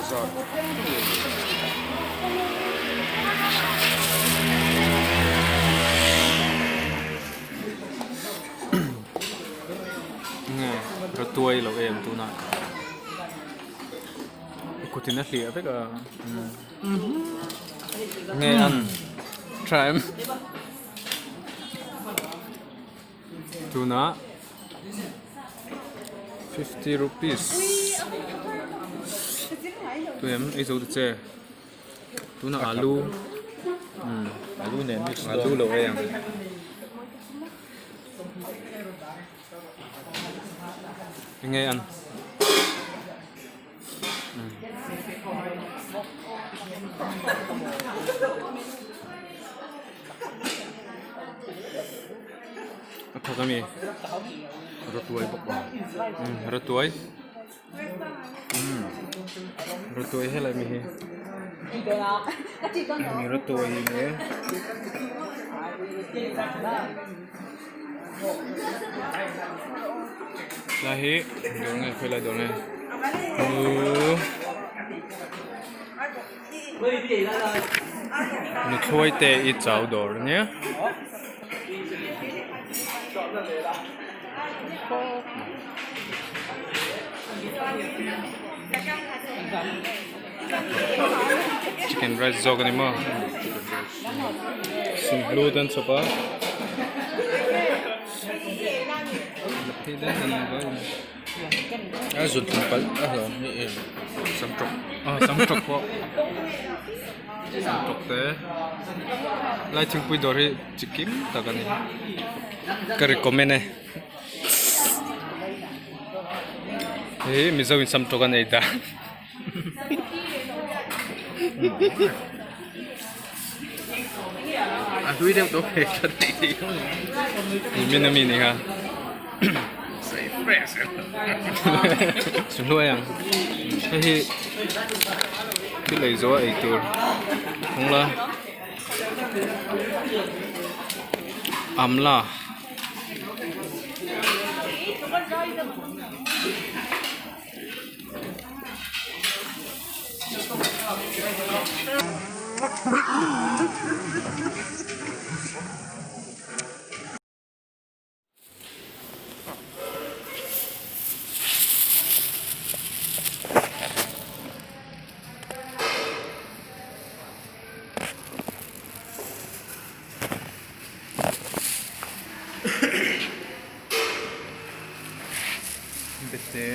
zat. Nge rawtuai lo em tunah i kutin a hliah vek a nge an tha em tunah 50 rupees tuem ei zo ta che tunah alu alu nen mix alu lo ei ang. Enge an A thawk ami Rawtuai bawk a Rawtuai Rawtuai helai mi hi Hemi rawtuai hi Lai hi dawr nge khawilai dawr nge nu nuthlawi te i chau dawr ania. Chicken rice zawk a ni maw sunhlu te an chhawp a a zut tum palh a hlawm hi em samtawk aw samtawk pawh samtawk te lai thingpui dawr hi chi kim tak a ni ka recommend e hei hi mizo in samtawk an ei dan. A hlui deuh tawh phei tlat tih theih lo ni. Min ami ni kha. Sei fresh. Chu hluai ang. Hei hi thil ei zawh a ei tur hawng la. Amla. Bete.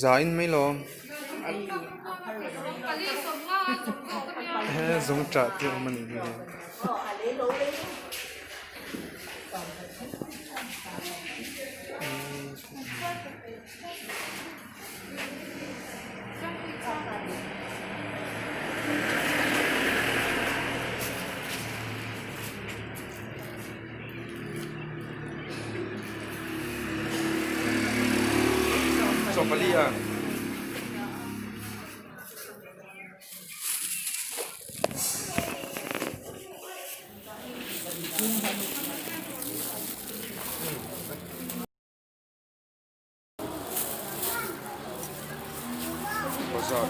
Za in mai lo he zawng ṭah te a awm a nih hmel e. Chawpali a. Bazar.